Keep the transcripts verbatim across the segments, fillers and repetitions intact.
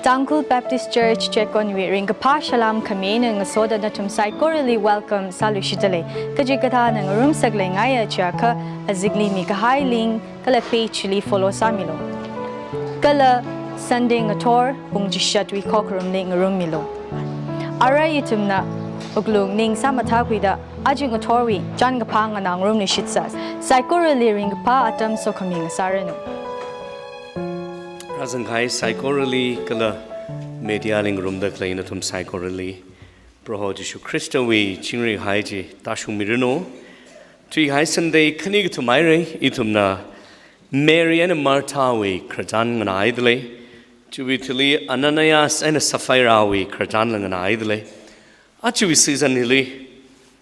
Tangkhul Baptist Church Checkon wui ringkaphā salām khami eina ngasoda nathum saikorali welcome sāluishitdalei. Kachikathāna ngarumsak leingaiya chiakha azingli mikahai link kala page li follow sāmilu. Kala Sunday ngathor pung chishatwui khokharumli ngarummilu. Ara ithumna wuklung ning sāmathākhuida aja ngathorwui chānkaphā nganā ngarumluishitsa. Saikorali ringkaphā atam sokhami ngasāranu. Rāzangkahai saikorali kala media li ngarumda khalei nathum saikorali Proho Jishu Khristawui chingrihai chi tāshungmiranu. Thuihai Sunday khani kathum haira, ithumna Mary eina Marthawui khararchan nganāhaidalei. Chiwui thili Ananias eina Sapphira wui khararchanla nganāhaidalei. Ajawui season hili,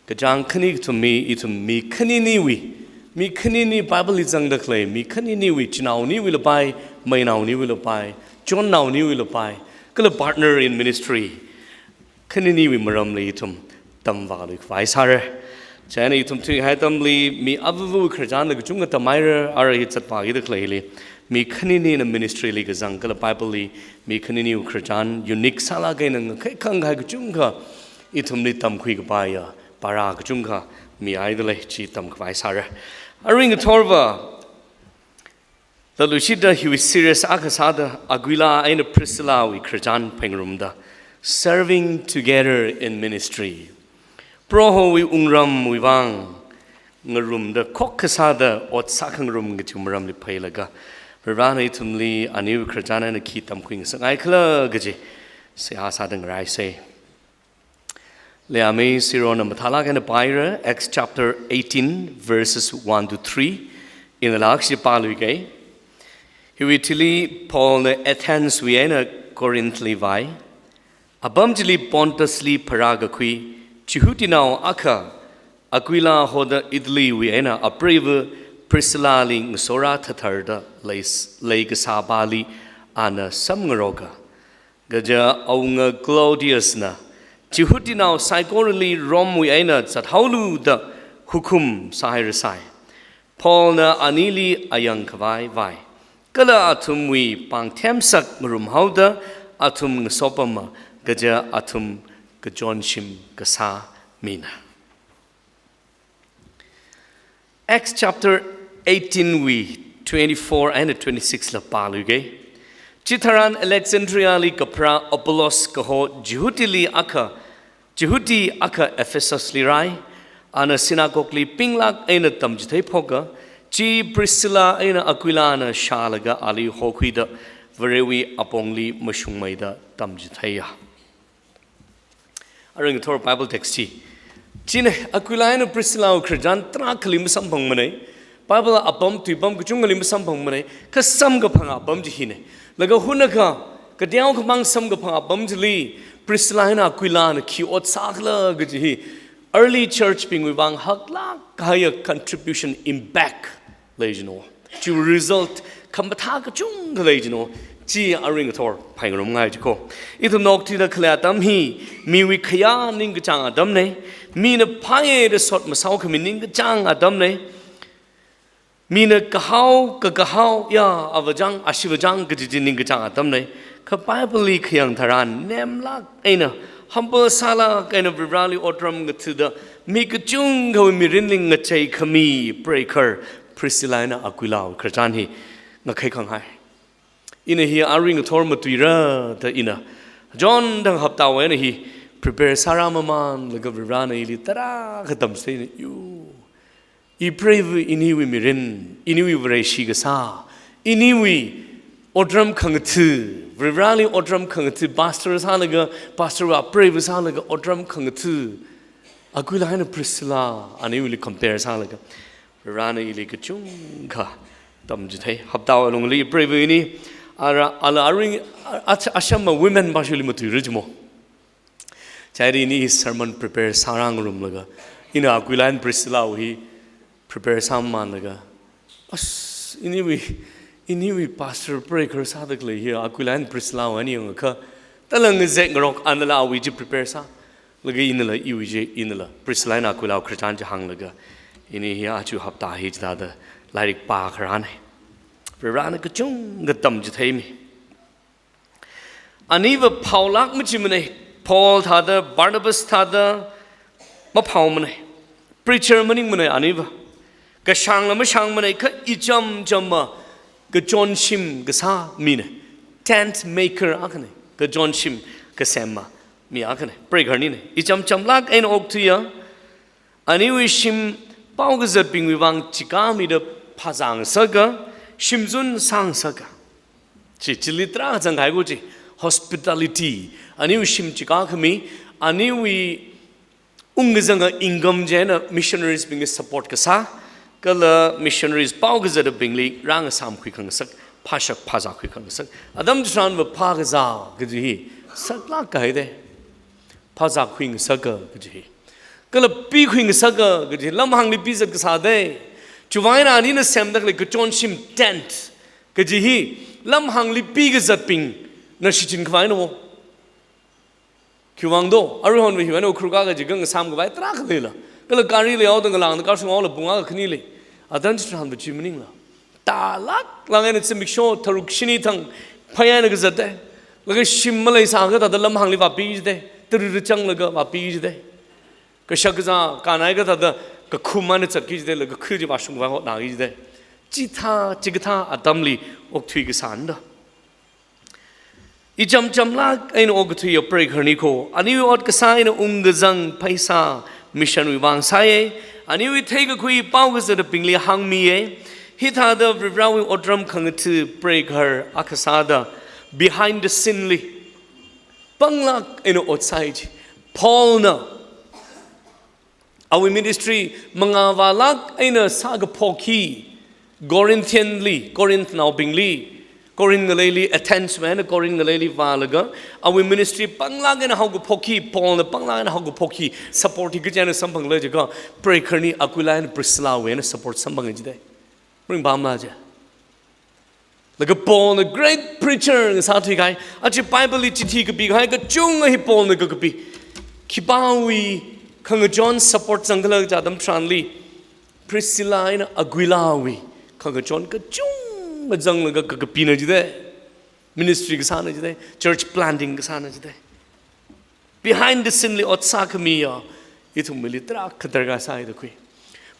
kachāng khani kathum mi, ithum mi khaniniwui, mi khanini Bible li zangda khalei, mi khaniniwui, chinaoniwui lapai, mainaoniwui lapai, chonnaoniwui lapai, kala partner in ministry khaniniwui maramli ithum tamvāluikhavai sāra. Chieina ithum thuihai atamli mi avavu khararchanla kachungkha tamhaira, ara hi zatvākida khaleili mi khaninina ministry li kazang kala Bible li mi khaniniwui khararchan unique sālāk eina ngakhai khangkhai kachungkha ithumli tamkhuikapaiya para kachungkha mihaidalei, chi tamkhavai sāra. Arui ngathorva latluishitda hiwui series akha sāda Aquila eina Priscilla wui khararchan phāngarumda, serving together in ministry. Prohowui wungramwui vang ngarumda khokkha sāda ot sākhangarum kaji maramli phālaga, Varivarana ithumli aniwui khararchan eina khi tamkhuingasakngaikhala kaji seihā sāda ngaraisa. Leami sirona mathālāk eina pāhaira, Acts chapter eighteen, verses one to three. Ina lākshi pāluikei. Hiwui thili Paulna Athens wui eina Corinth li vāi. Apam chili Pontus li pharākakhui Jihutinao akha Aquila hoda Italy wui eina apreiva Priscilla li ngasorā thatharda leis-, leikasā pāli ana samngaroka. Kaja awunga Claudius na Jihutinao saikorali Rome wui eina zathaolu da hukum sāhairasai. Paulna anili ayangkhavai vāi. Kala athumwui pāngthemsak ngarumhaoda athum ngasopama, kaja athum kachonshim kasā mina. Acts chapter eighteen wui twenty-four and twenty-six la pāluikei. Chitharan Alexandria li kapharā Apollos kaho Jihutili akha, Jihuti akha Ephesus li rāi, ana synagogue li pinglāk eina tamchithei phoka, chi Priscilla eina Aquila na shālaga ali hokhuida Varewui apongli mashungmeida tamchitheiya. Arui ngathor Bible text chi. China Aquila eina Priscilla wui khararchan tarākhali masamphangmana. Bible apam tuipam kachungkhali masamphangmana. Kha samkaphang apam chi hina. Laga hunakha, kateokhamang samkaphang apam chili, Priscilla eina Aquila na khi ot sākhala kaji hi early church bingwui vang haklāk kahaiya contribution impact lei jino. Chiwui result khamathā kachungkha lei jino. Chi arui ngathor phāngarumngai jiko. Ithum okthuida khalei atam hi miwui khayā ningkachāng atamna. Mina phāya da sot masao khami ningkachāng atamna. Mina kahao, kakahao, ya, avāchang, ashivāchang kaji chi ningkachāng atamna. Kha Bible li khayang tharan nemlāk eina, humble sālāk eina Varivarali otram ngathuda, mi kachungkhawui mirinli ngachei khami preikhar Priscilla eina Aquila wui khararchan hi ngakhai khanghai. Ina hi arui ngathor matuira da ina. John dang haptawui eina hi prepare sārā mamanlaga Varivarana ili tarākha tamsei na yu. I preiva iniwui mirin, iniwui Vareshi kasā, iniwui otram khangatha, Varivarali otram khangatha, pastor sālaga, pastor wui apreiva sālaga otram khangatha, Aquila eina Priscilla, aniwuili compare sālaga, Varivarana ili kachungkha tamchithei. Haptawui lungli preiva ini, ara, ala aring, a-, a-, ashama women pāshuli matuira jimo. Chieina ini sermon prepare sārāngarumlaga, ina Aquila and Priscilla wui hi prepare sāmamanlaga, as, iniwui, iniwui pastor preikhar sāda khalei hi Aquila and Priscilla wui ani yangakha, tala ngazek ngarok anala awui chi prepare sā. Laga inala iwui chi, inala Priscilla eina Aquila wui khararchan chi hānglaga, ini hi aja hapta hi chithāda lairik pākharāna. Varivarana kachungkha tamchitheimi. Aniva phaolāk machimanei, Paul thāda, Barnabas thāda, maphaomanei. Preacher maningmanei aniva. Kashāngla mashāngmanei, kha ichamchama kachonshim kasā minei. Tent maker akhanei, kachonshim kasemma mi akhanei. Preigahar ninei. Ichamchamlāk eina okthuiya, aniwui shim paokazatbingwui vang chikāmida phazāngasaka, shimzun sāngasaka. Chi, chili tarākha zangkahai kaji, hospitality. Aniwui shim chikākhami, aniwui ungkazanga income chieina missionaries bingli support kasā, kala missionaries paokazatbingli rāngasāmkhui khangasak, phāshak phāzākhui khangasak. Atam chitharanva phākazā kaji hi saklāk kahai dei. Phāzākhui ngasaka kaji hi. Kala pikhui ngasaka kaji hi, lamhāngli pizat kasā dei. Chiwui vang eina anina semda khalei kachonshim tent kaji hi, lamhāngli pikazatbingna shichinkhavai na wo. Khiwui vang do, aruihonva hiwui eina Ukhrul kākaji kha ngasāmkhavai tarākha leila. Kala gari leihaoda ngalāngda kashunghaola pung akha khani lei. Atam chitharanva chi maningla. Tālāklāk eina zimiksho tharuk shini thang phai eina kazat dei. Laga shim maleisāakha thāda lamhāngli vāpi ji dei. Tara tara changlaga vāpi ji dei. Kashak kazā kānhaikha thāda kakhum eina zatki ji dei, laga kha chi vāshungvā hotnaki ji dei. Chithā, chikathā atamli okthui kasāna da. Ichamchamlāk eina okthuiya preigahar ni kho, aniwui ot kasā eina ungkazang pheisā missionwui vang sāya, aniwui theikakhui paokazatbingli hāngmiya, hithāda Varivarāwui otram khangatha preigahar akha sāda behind the scene li panglāk eina ot sāya ji. Paulna awui ministry mangāvālāk eina sākaphok hi Corinthian li, Corinth naobingli, Corinth ngaleili, Athens wui eina Corinth ngaleili vālaga, awui ministry panglāk eina haokaphok hi, Paulna panglāk eina haokaphok hi, support hi kachi eina samphangla jiakha, preigahar ni Aquila and Priscilla wui eina support samphanga ji dei. Ringphāmala je. Laga Paulna great preacher ngasāthuikahai, aja Bible li chithi kapikahai kachunga hi Paulna kakapi. Khipāwui khangachon support zangkhala kaja atam tharanli, Priscilla eina Aquila wui khangachon kachunga zanglaga kakapina ji dei. Ministry kasāna ji dei, church planting kasāna ji dei. Behind the scene li ot sākhamiya, ithumli tarākha darkar sāi da khui.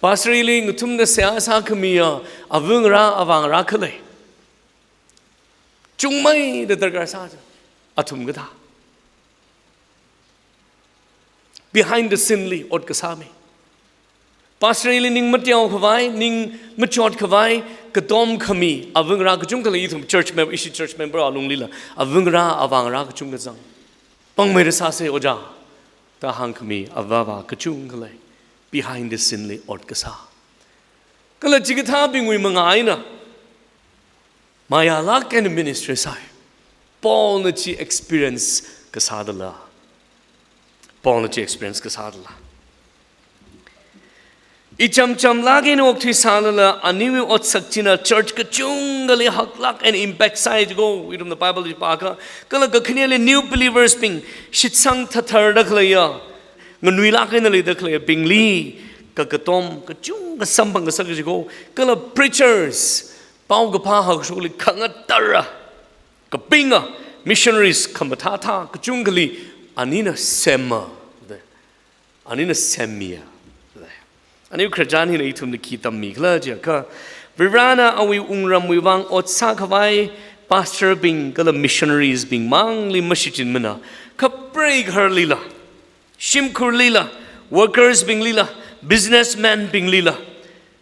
Pastor li ngathumda seihā sākhamiya, avangarā avāngarā khalei chungmeida darkar sā ji, athum kathā. Behind the scene li ot kasā mi. Pastor li ning mateokhavai, ning machotkhavai, katom khami, avangarā kachungkha lei ithum church member, ishi church member alunglila, avangarā avāngarā kachungkha zang. Pāngmeida sāsa ojā, da hāngkhami, avāva kachungkha lei, behind the scene li ot kasā. Kala chikathābingwui mangā eina, mayālāk eina ministry sāi. Paulna chi experience kasā dala. Paulna chi experience kasā dala. Ichamchamlāk eina okthui sālala, aniwui otsak china church kachungkhali haklāk eina impact sāi ji kho, ithumna Bible li pākha. Kala kakhaneli new believers bing, shitsang thatharda khaleiya, nganuilāk eina leida khaleibingli, kakatom kachungkha samphang kasak ji kho. Kala preachers, paokaphā hāngshokli khangatara, kapinga, missionaries khamathāthā kachungkhali anina semma, anina semmiya. Aniwui khararchan hina ithumli khi tammikhala jiakha, Varivarāna awui wungramwui vang ot sākhavai pastor bing kala missionaries bing mangli mashichinmana, kha preigaharlila, shimkhurlila, workers binglila, businessman binglila,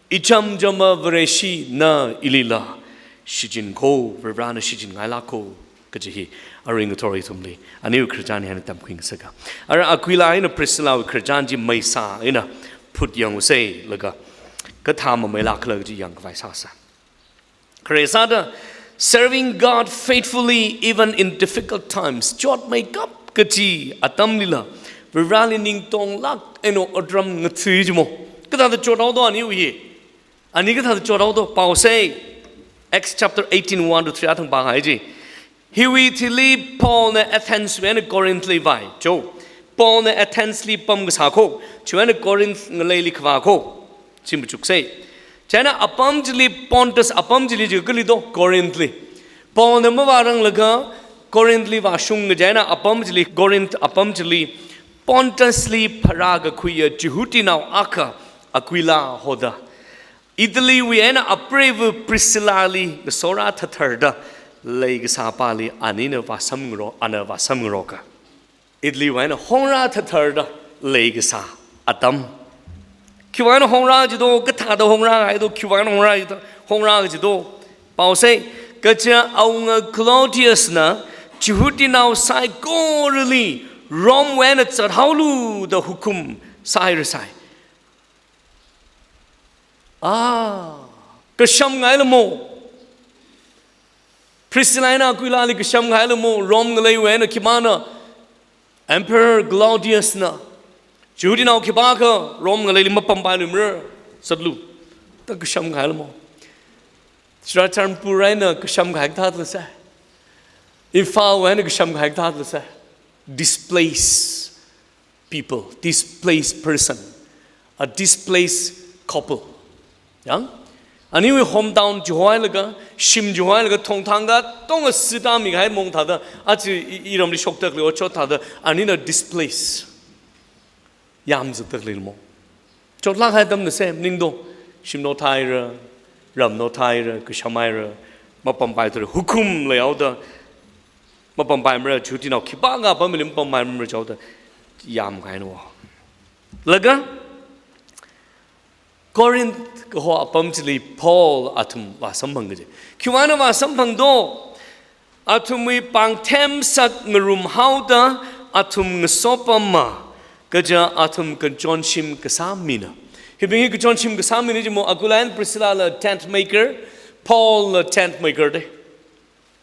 ichamchama Vareshina ilila shichin kho, Varivarāna shichinngailāk kho, kaji hi arui ngathor ithumli aniwui khararchan hi eina tamkhui ngasaka. Ara Aquila eina Priscilla wui khararchan chi meisā eina phut yangusei laga kathā mameilākhala kaji yangkhavai sāsa. Khare sāda, serving God faithfully even in difficult times. Chotmeikap kachi atamlila, Varivarāli ningtonglāk eina otram ngatha ji mo. Kathāda chothaodo aniwui hi? Ani kathāda chothaodo? Paosei. Acts chapter eighteen, one to three athang pāngai ji. Hiwui thili Paulna Athens wui eina Corinth li vāi. Cho. Paulna Athens li pamkasā kho. Chiwui eina Corinth ngaleili kavā kho. Chi machuksei. Chieina apam chili Pontus, apam chili chi kali do, Corinth li. Paulna mavāranglaga Corinthli vāshung kaji eina apam chili, Corinth apam chili, Pontusli pharākakhuiya Jihudinao akha Aquila hoda, Italy wui eina apreiva Priscillali ngasorā thatharda leikasā pāli anina vāsamngaro, ana vāsamngaroka. Italy wui eina hongrā thatharda leikasā atam. Khiwui eina hongrā jido, kathāda hongrā haido, khiwui eina hongrā jido, hongrā jido. Pausei, kaja awunga Claudiusna Jihudinao saikorali Rome wui eina zathaolu da hukum sāhairasai. Ah, kashamngailamo. Priscilla eina Aquilali kashamngailamo, Rome ngaleiwui eina khipāna, Emperor Claudiusna Jihudinao khipākha Rome ngaleili mapampailuimara, zatlu da kashamngailamo. Churachandpur eina kashamngai kathāda lasa. Imphal wui eina kashamngai kathāda lasa. Displaced people, displaced person, a displaced couple. Yang? Aniwui hometown chihoilaga, shim chihoilaga, thongthang katonga sita mikahai mong thāda, aja i, iramli shokda khalei otshot thāda, anina displace. Yamzatda khaleimo. Chotlāk kahai atamna se, ningdo, shimnao thaira, ramnao thaira, kashamhaira, mapampaithura, hukum leihaoda, mapampaimara, Jihudinao khipākha apamli mapampaimara jihaoda, yamkahaina. Laga, Corinth kaho apam chili Paul athum vāsamphang kaji. Khiwui eina vāsamphangdo, athumwui pāngthem sāngarumhaoda athum ngasopama, kaja athum kachonshim kasā mina. Hibing hi kachonshim kasā mina jimo, Aquila and Priscillala tent maker, Paulna tent maker de.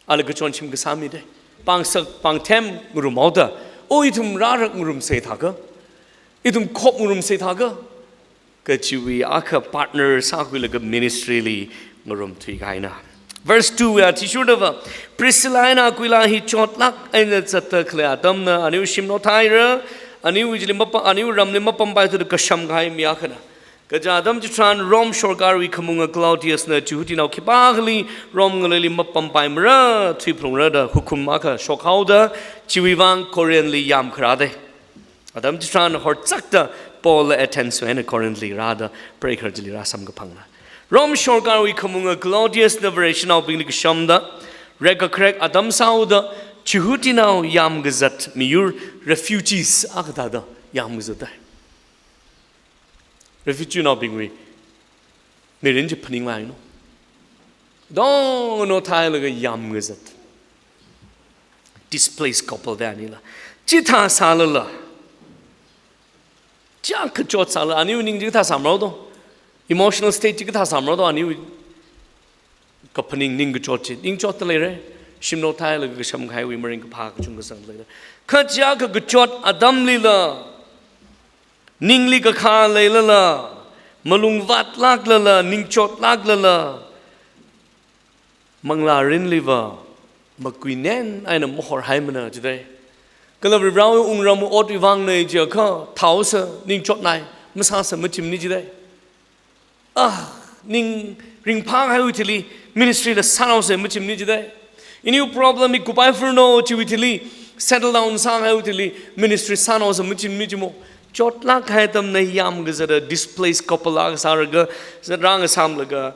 Ala kachonshim kasā mi de. Pāngsak pāngthem ngarumhaoda, o ithum rārak ngarumsa thākha, ithum khop ngarumsa thākha, kachiwui akha partner sākhuilaga ministryli ngarumthuikahaina. Verse two wui athishurdava, Priscilla eina Aquila hi chotlāk eina zatda khalei atamna, aniwui shimnao thaira, aniwui chili mapa, aniwui ramli mapampaithura kashamkahai mi akhana. Kaja atam chitharan Rome sorkarwui khamunga Claudiusna Jihudinao khipākhali Rome ngaleili mapampaimara, thuiphalungra da hukum akha shokhaoda, chiwui vang Corinthli yamkharā de. Atam chitharan horzakta Paul Athenswui eina Corinthli rāda, preigahar chili rāsamkaphangna. Rome sorkarwui khamunga Claudiusna Vareshinaobingli kashamda, rekkakharek atam sāhaoda, Jihudinao yamkazat miyur, refugees akha thāda yamkazat de. Refugee naobingwui mirin chi phaninglaino. Dong no thailaga yamkazat. Displaced couple de anila. Chithā sālala, chiyākha kachot sālala, aniwui ning chi kathā sāmrado. Emotional state chi kathā sāmrado, aniwui kaphaning ning kachot chi. Ning chotda leira. Shimnao thailaga kashamkahaiwui maringkaphā kachungkha sāda leira. Kha chiyākha kachot atamlila, ningli kakhā leilala, malung vātlāklala, ning chotlāklala, manglā mirinliva makuinen eina mahorhaimana jidai. Kala Varivarāwui wungram otwui vangna jiakha, thaosa, ning chotnai, masāsa machimni jidai. Ah, ning ringphāhaiwui thili ministry la sānaosa machimni jidai. Iniwui problem hi kupai furno chiwui thili settle down sāhaiwui thili ministry sānaosa machimni jimo. Chotlāk kahai atamna yamkazata displaced couple akha sālaga, zatrang sāmlaga,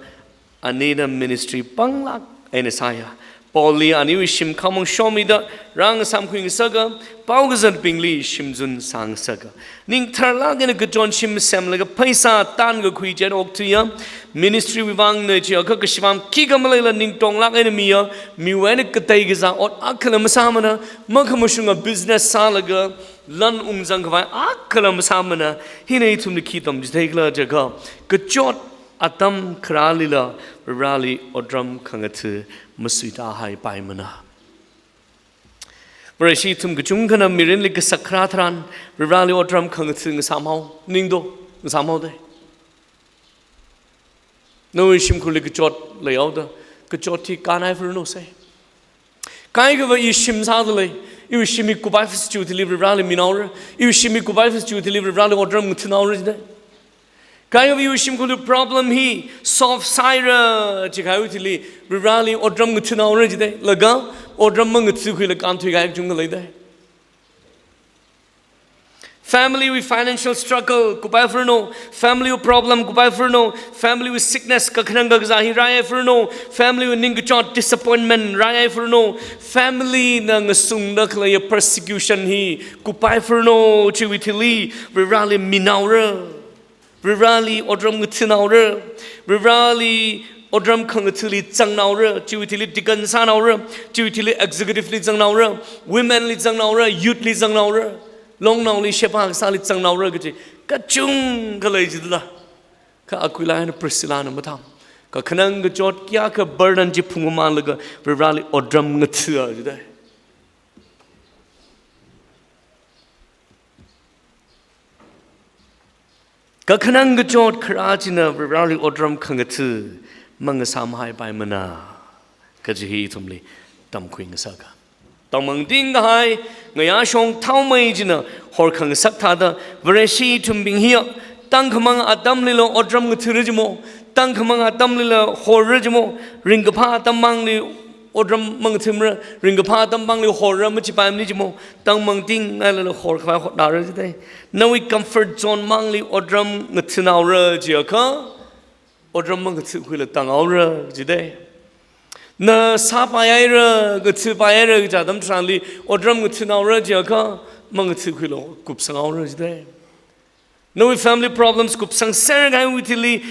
anina ministry panglāk eina sāya. Paulli aniwui shim khamong shomida rāngasāmkhui ngasaka, pao kazatbingli shimzun sāngasaka. Ning tharlāk eina kachonshim semlaga pheisā tānkakhui chieina okthuiya. Ministry wui vangna jiakha kashivam khikha maleila ning tonglāk eina miya. Miwui eina katei kazā ot akhala masāmana, makhamashunga business sālaga lan ungzang khavai akhala masāmana. Hina ithumli khi tamchitheikhala jiakha, kachot atam kharālila Varivarāli otram khangatha masuitāhaipaimana. Vareshi ithum kachungkhana mirinli kasak kharā tharan Varivarāli otram khangatha ngasāmhao, ningdo, ngasāmhaodai. Nawui shimkhurli kachot leihaoda, kachot hi kānhai furnosai. Kaikhava i shim sādalei, iwui shim hi kupai fas chiwui thili Varivarāli minaora, iwui shim hi kupai fas chiwui thili Varivarāli otram ngathanaora jidai. Kha iwui shimkhurli problem hi solve sāhaira jiakha iwui thili Varivarali otram ngathāhaora jidalei. Laga otram mangathākhuilaga kānthuikahai kachungkha leidalei. Family wui financial struggle kuphaifurano, family wui problem kuphaifurano, family wui sickness kakhanang kakazā hi rāhaifurano, family wui ningkachot disappointment rāhaifurano, family na ngasungda khaleiya persecution hi kuphaifurano, chiwui thili Varivarali minaohaora. Varivarali otram ngathāhaora. Varivarali otram khangathāli zanghaora. Chiwui thili deacon sāhaora. Chiwui thili executive li zanghaora. Women li zanghaora. Youth li zanghaora. Longnaoli sheba kasāli zanghaora kaji kachungkha lei jidalei. Kha Aquila eina Priscilla na mathāmana. Kakhanang kachot kayākha burden chi phungmamānlaga Varivarali otram ngathā jidalei. Kakhanang kachot kharā china Varivarali otram khangathā mangasāmahaipaimana kaji hi ithumli tamkhui ngasaka. Tangmangting kahai, ngayāshong thaomei china horkhangasak thāda, Vareshi ithumbing hiya tangkhamang atamlila otram ngathāra jimo, tangkhamang atamlila horra jimo, ringkaphā atam mangli otram mangathāmara, ringkaphā atam mangli horra machipaimana jimo, tangmangting ngailala horkhavai hotnāra jidalei. Nawui comfort zone mangli otram ngathāhaora jiakha, otram mangathākhuila tānghaora jidalei. Na sāpaihaira, ngathāpaihaira kaja atam tharanli otram ngathāhaora jiakha, mangathākhuila kupsanghaora jidalei. Nawui family problems kupsangser kahaiwui thili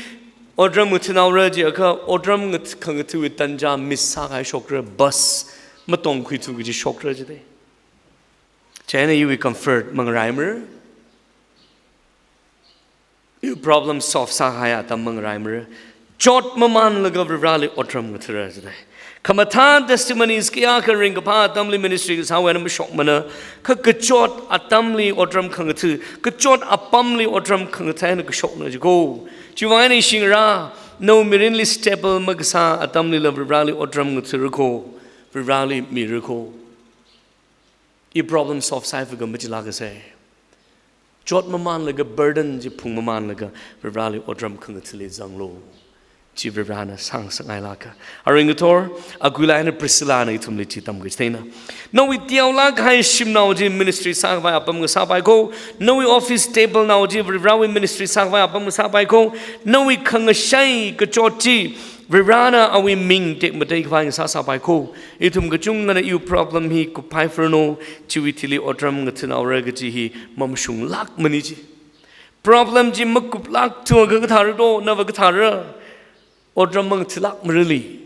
otram ngathāhaora jiakha, otram ngat-, khangathāwui tanja miss sākahai shokra, bus matongkhuithu kaji shokra jidalei. Chieina iwui comfort mangaraimara. Iwui problem solve sākahai atam mangaraimara. Chotmamānlaga Varivarali otram ngathāra jidalei. Khamathā testimonies kayākha ringkaphā atamli ministry kasāwui eina mashokmana. Kha kachot atamli otram khangathā, kachot apamli otram khangathā eina kashokna jiko. Chiwui eina ishi ngarā, nawui mirinli stable makasā atamlila Varivarali otram ngathāra kho, Varivarali mira kho. Iwui problem solve sāhaifukha machilākasei. Chotmamānlaga, burden chi phungmamānlaga Varivarali otram khangathāli zanglu. Chi Varivarana sāngasakngailāka. Arui ngathor, Aquila eina Priscilla na ithumli chi tamkhui chitheina. Nawui teolāk kahai shimnao chi ministry sākhavai apam ngasāpai kho. Nawui office stable nao chi Varivarawui ministry sākhavai apam ngasāpai kho. Nawui khangashei kachot chi Varivarana awui ming tekmatei khavai ngasāsāpai kho. Ithum kachungkhana iwui problem hi kuphaifurano, chiwui thili otram ngathāhaora kaji hi mamashunglākmana chi. Problem chi makuplākthuakha kathāra do, nava kathāra? Otram mangathālākmarali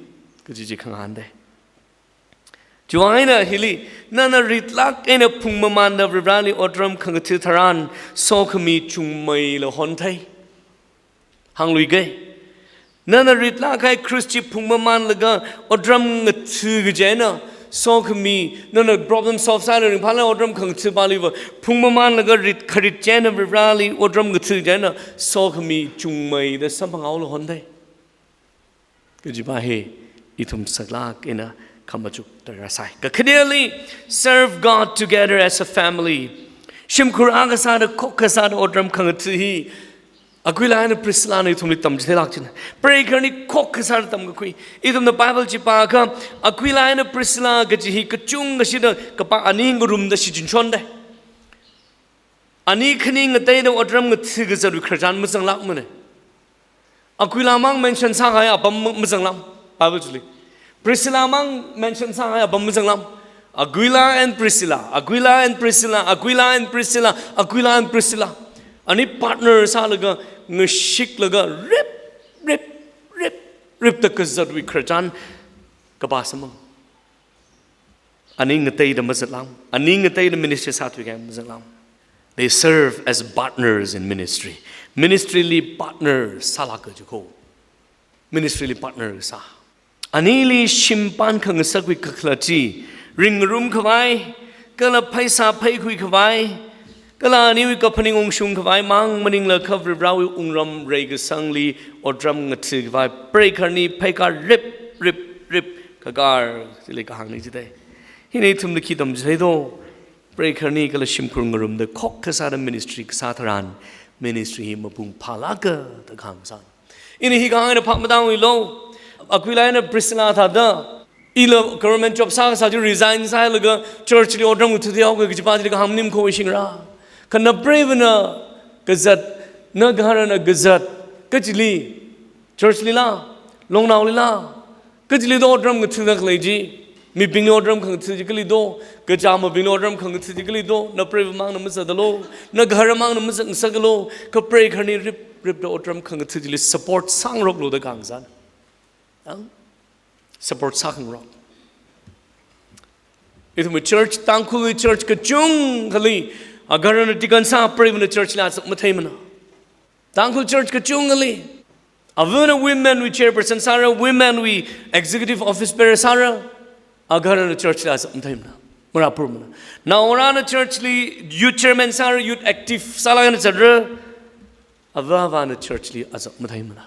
kaji chi khangahāndalei. Chiwui eina hili, nana ritlāk eina phungmamānda Varivarali otram khangathā tharan, sokhami chungmeila honthei. Hāngluikei. Nana ritlāk kahai Christ chi phungmamānlaga otram ngathā kaji eina, sokhami, nana problem solve sālaga ringphālāk otram khangathāpaliva phungmamānlaga rit kharit chi eina Varivarali otram ngathā kaji eina, sokhami chungmeida samphanghaola honthei. Kajipa hi ithum saklāk eina khamachuk tarāsai. Kakhaneli, serve God together as a family. Shimkhur akha sāda, khokkha sāda otram khangathā hi Aquila eina Priscilla na ithumli tamchitheilāk china. Preikharni khokkha sāda tamkakhui. Ithumna Bible chi pākha, Aquila eina Priscilla kaji hi kachungkha shida kapā ani ngarumda shichinshonda. Ani khani ngateida otram ngathā kazatwui khararchan mazanglākmana. Aquila mang mention sākahai apam ma-, mazanglām, Bible chili. Priscilla mang mention sākahai apam mazanglām. Aquila and Priscilla, Aquila and Priscilla, Aquila and Priscilla, Aquila and Priscilla. Ani partner sālaga, ngashiklaga, rip, rip, rip, ripda kazatwui khararchan kapā samphang. Ani ngateida mazatlām. Ani ngateida ministry sāthuikahai mazatlām. They serve as partners in ministry. Ministry li partner sālāka jiko. Ministry li partner sā. Anili shimpān khangasakwui kakhalat chi, ringngarum khavai, kala pheisā pheikhui khavai, kala aniwui kaphaning ungshung khavai mang maningla kha Varivarawui wungram reikasangli otram ngathā khavai preikharni pheikar rip, rip, rip kakar, chili kahāngna jidalei. Hina ithumli khi tamchithei do, preikharni kala shimkhur ngarumda khokkha sāda ministry kasā tharan, ministry hi mapung phālāka da kahāng sāna. Ina hi kahāng eina phap matāngluilo. Aquila eina Priscilla thāda, ila government job sākasā chi resign sāhailaga church li otram ngathāthui haoki kajipa chili kahāng maning kho ishingra. Kha napreivana kazat, nagaharana kazat, kachili, church lila, longnaolila, kachili do otram ngathāda khalei chi, mibingli otram khangathā chi kali do, kachāmabingli otram khangathā chi kali do, napreiva mangna mazatalo, nagahara mangna mazatngasakalo, kha preikharni rip, ripda otram khangathā chili support sāngaroklo da kahāng sāna. Ang? Support sākhangarok. Ithumwui church, Tangkhulwui church kachungkhali, agaharana deacon sā, preivana church li azak matheimana. Tangkhul church kachungkhali, avana women wui chairperson sāra, women wui executive office bearer sāra, agaharana church li azak matheimana. Marāpurmana. Naongarāna church li youth chairman sāra, youth active sālāk eina zatra, ava avāna church li azak matheimana.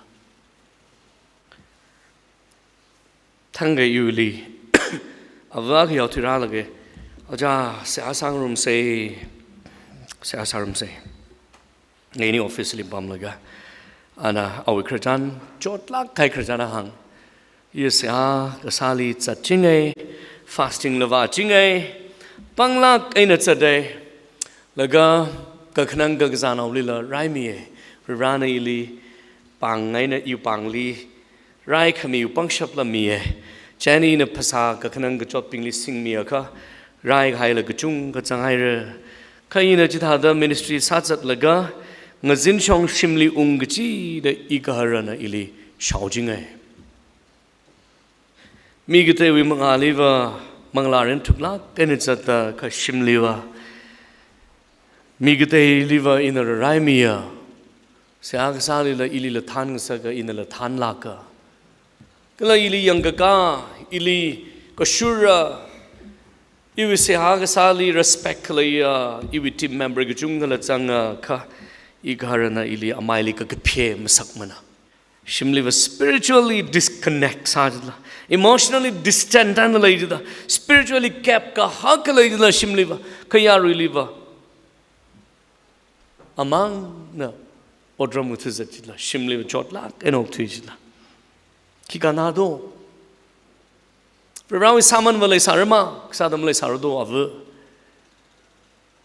Thangkha iwuili, ava akha yaothui rālaga, aja, seihā sāngarumsa, seihā sārumsa. Ngeini office li pamlaga, ana awui khararchan, chotlāk kahai khararchan hāng. Iya seihā kasāli zatchinga, fasting la vāchinga, panglāk eina zata, laga kakhanang kakazānaolila raimiya, Varivarana ili pāng eina iwui pāngli, rai khamiwui pangshap la miya. Chieina ina phasā kakhanang kachotbingli singmiakha, rai kahaila kachungkha zanghaira. Kha ina chithāda ministry sāzatlaga, ngazinshong shimli ung kachida igaharana ili shaochinga. Mi kateiwui mangāliva, manglā rin thuklāk eina zatta kha shimliva, mi kateiliva ina raraimiya, seihā kasālila ilila thānngasaka, inala thānlāka. Kala ili yangkaka, ili kashura, iwui seihā kasāli respect khaleiya, iwui team member kachungkhala zanga kha, igaharana ili amaili kakaphā masakmana. Shimliva spiritually disconnect sā jila, emotionally distant eina lei jila, spiritually gap kahak lei jila shimliva, kha yaruiliva amangna otram ngathā zat jila, shimliva chotlāk eina okthui jila. Khi kannado? Varivarawui sāmanva leisāra ma, kasā atam leisāra do ava.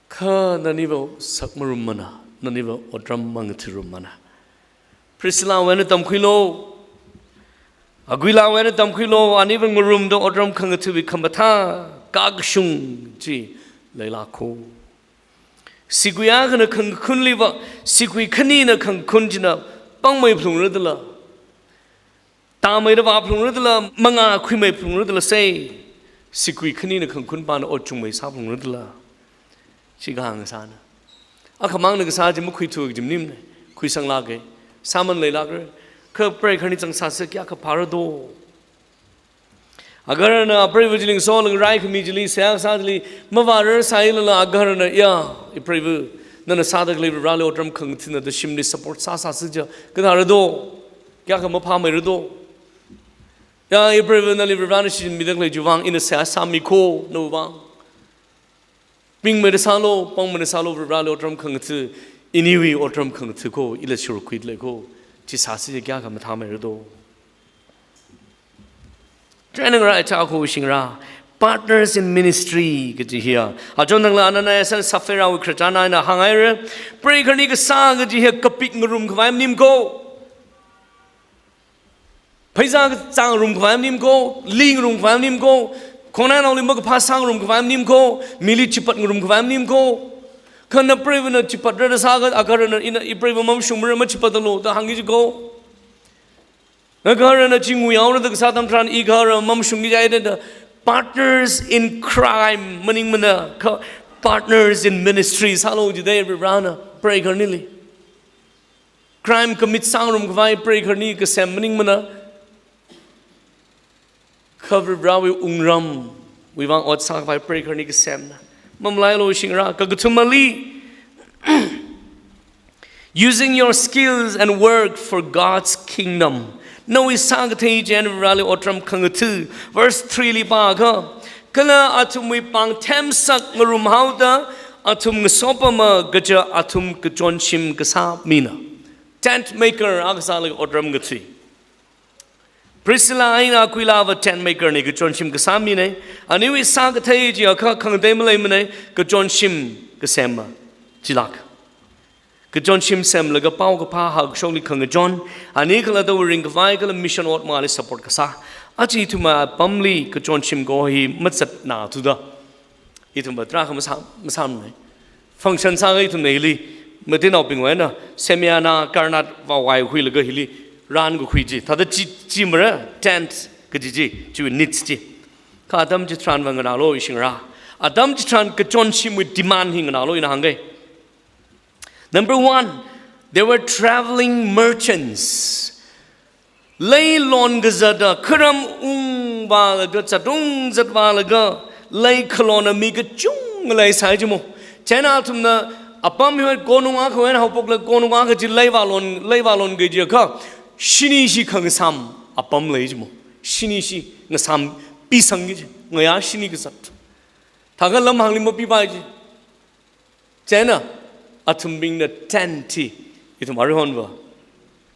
Kha naniva sakmarummana, naniva otram mangathārummana. Priscillawui eina tamkhuilo, Aquilawui eina tamkhuilo, aniva ngarumda otram khangathāwui khamathā kakashung chi leilākho. Sigui akhana khangakhunliva, sigui khanina khangakhun china pangmei phalungra dala, tāmeida vāphalungra dala, mangā khuimei phalungra dala sei. Sigui khanina khangakhunpana ot chungmei sāphalungra dala. Chi kahāng sāna. Akhamangna kasā chi makhuithu kaji maningmana. Khuisanglāka. Sāman leilākra. Kha preikharni zangsāsa kayākha phāra do? Agaharana apreiva chili ngasolaga rai khami chili, seihā kasā chili mavārar sāilala agaharana, ya, ipreiva, nana sāda khalei Varivarali otram khangathāna da shimli support sāsāsa ja, kathāra do? Kayākha maphāmeira do? Ya, ipreiva nali Varivarana shichinmida khalei chiwui vang ina seihā sāmikho, nawui vang. Pingmeida sālo, pangmeida sālo, Varivarali otram khangathā, iniwui otram khangathā kho, ila shurkhuida leikho, chi sāsi kayākha mathāmeira do? Training ra cha kho shingra, partners in ministry kaji hiya. Achon thangla Ananias and Sapphira wui khararchan eina hānghaira, preikharni kasā kaji hiya kapik ngarum khavai maningmana kho. Pheisā kazā ngarum khavai maningmana kho, li ngarum khavai maningmana kho, khongnainaoli makaphā sāngarum khavai maningmana kho, mili chipat ngarum khavai maningmana kho. Kha napreivana chipatrada sāakha, agaharana ina ipreiva mamashungmara, machipatalo da hāngki ji kho. Agaharana chi nguihaora da kasā atam tharan igahara mamashungki jida, partners in crime maningmana kha, partners in ministry sālo jida Varivarana preikharnili. Crime commit sāngarum khavai preikharni kasem maningmana. Kha Varivarawui wungramwui vang ot sākhavai preikharni kasemna. Mamalailo shingra, kakathumali, using your skills and work for God's kingdom. Nawui sākathei chieina Varivarali otram khangathā. Verse three li pāakha, kala athumwui pāng themsak ngarumhaoda, Athum ngasopama kaja athum kachonshim kasā mina. Tent maker akha sālaga otram kathui. Priscilla eina Aquila va tent maker na, kachonshim kasā mina. Aniwui sākathei chiakha khangatei maleimana, kachonshim kasema chilāk. Kachonshim semlaga paokaphā hakashokli khangachon, ani khalattawui ringkhavai kala mission otmali support kasā. Aja ithumwui apamli kachonshim kaho hi mazatnathuda, ithumva tarākha masā, masāmana. Function sākha ithumna hili, Meiteinaobingwui eina, shamiana, carnat va waihuilaga hili rānkakhui chi. Thāda chi, chi mara, tent kaji chi, chiwui needs chi. Kha atam chitharanva nganālu ishingra. Atam chitharan kachonshimwui demand hi nganālu ina hāngga. Number one, they were traveling merchants. Lei lonkazata, kharam ungvālaga, zatung zatvālaga, lei khalona mi kachunga leisai jimo. Chieina athumna apam hiwui konung akhawui eina haophoklaga konung akha chi lei vālon, lei vālonki jiakha, shini shi khangasām apam lei jimo. Shini shi ngasām pisangki ji, ngayā shini kazat. Thākha lamhāngli mapipai ji. Chieina athumbingna tent hi, ithum aruihonva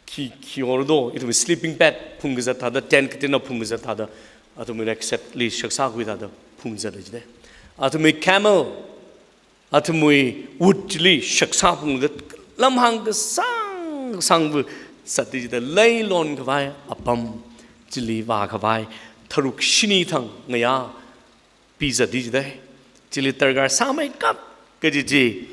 khi, khi ordo, ithum sleeping bag phungkazat thāda, tent kateonao phungkazat thāda, athumwui rucksackli shaksākhui thāda phungzata jida. Athumwui camel, athumwui wood chili shaksā phungzat, lamhāng kasāng sāngva zatta jida, lei lonkhavai apam chili vākhavai tharuk shini thang ngayā pizata jida. Chili darkar sāmeikap kaji chi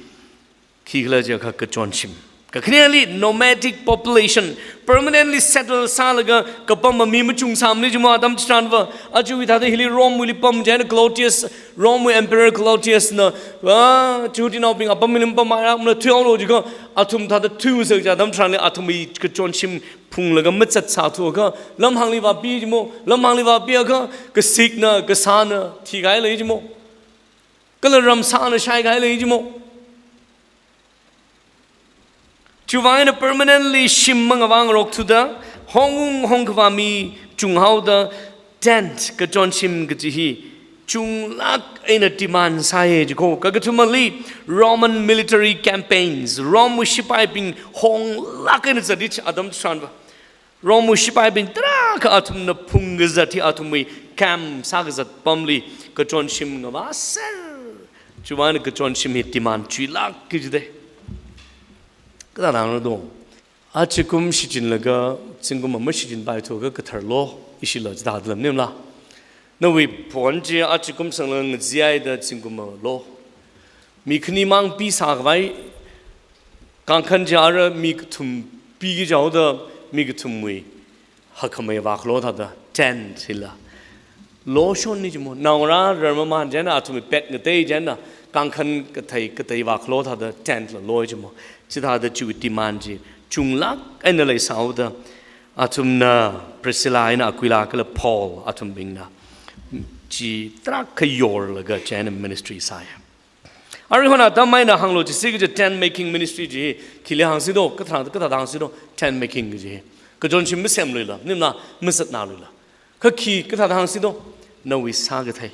khikhala jiakha kachonshim. Kakhaneli nomadic population, permanently settle sālaga kapam mi machungsāmana jimo atam chitharanva. Ajawui thāda hili Rome wuili pam chieina Claudius, Rome wui Emperor Claudius na, ah, Jihudinaobing apam hili mapamhairāmana, thuihaolu jiakha, athum thāda thuisak chi atam chitharanli athumwui kachonshim phunglaga mazatsāthuakha, lamhāngli vāpi jimo, lamhāngli vāpiakha, kasikna, kasāna thikahai lei jimo. Kala ramsāna shaikahai lei jimo. Chiwui vang eina permanently shim mangavāngarokthuda, hongung hongkhavā mi chunghaoda, tent kachonshim kaji hi chunglāk eina demand sāya jiko. Kakathumali Roman military campaigns, Rome wui shipaibing honglāk eina zata chi atam chitharanva. Rome wui shipaibing tarākha athumna phungkazat hi athumwui camp sākazat apamli kachonshim ngavāser. Chiwui vang eina kachonshim hi demand chuilākki jida. Kathāda hāngdo? Ajakum shichinlaga zingkum ama shichinpaithuakha katharlo, ishila chithāda lam nimla. Nawui phone chi ajakum sanglaga ngazihaida zingkum malo. Mi khanimang pisākhavai kangkhan chi ara mi kathum piki jihaoda, mi kathumwui hakhamei vākhalo thāda, tent hila. Loshonna jimo, naongarā rarmamān chieina athumwui pet ngatei chieina, kangkhan kathei kathei vākhalo thāda, tent la lo jimo. Chithāda chiwui demand chi chunglāk eina leisāhaoda, athumna Priscilla eina Aquila kala Paul athumbingna chi tarākha yorlaga chieina ministry sāya. Aruihon atam eina hānglu jisi kaja tent making ministry chi, khili hāngsido, kathā, kathāda hāngsido, tent making kaji. Kachonshim masemluila, nimla mazatnaluila. Kha khi kathāda hāngsido, nawui sākathei,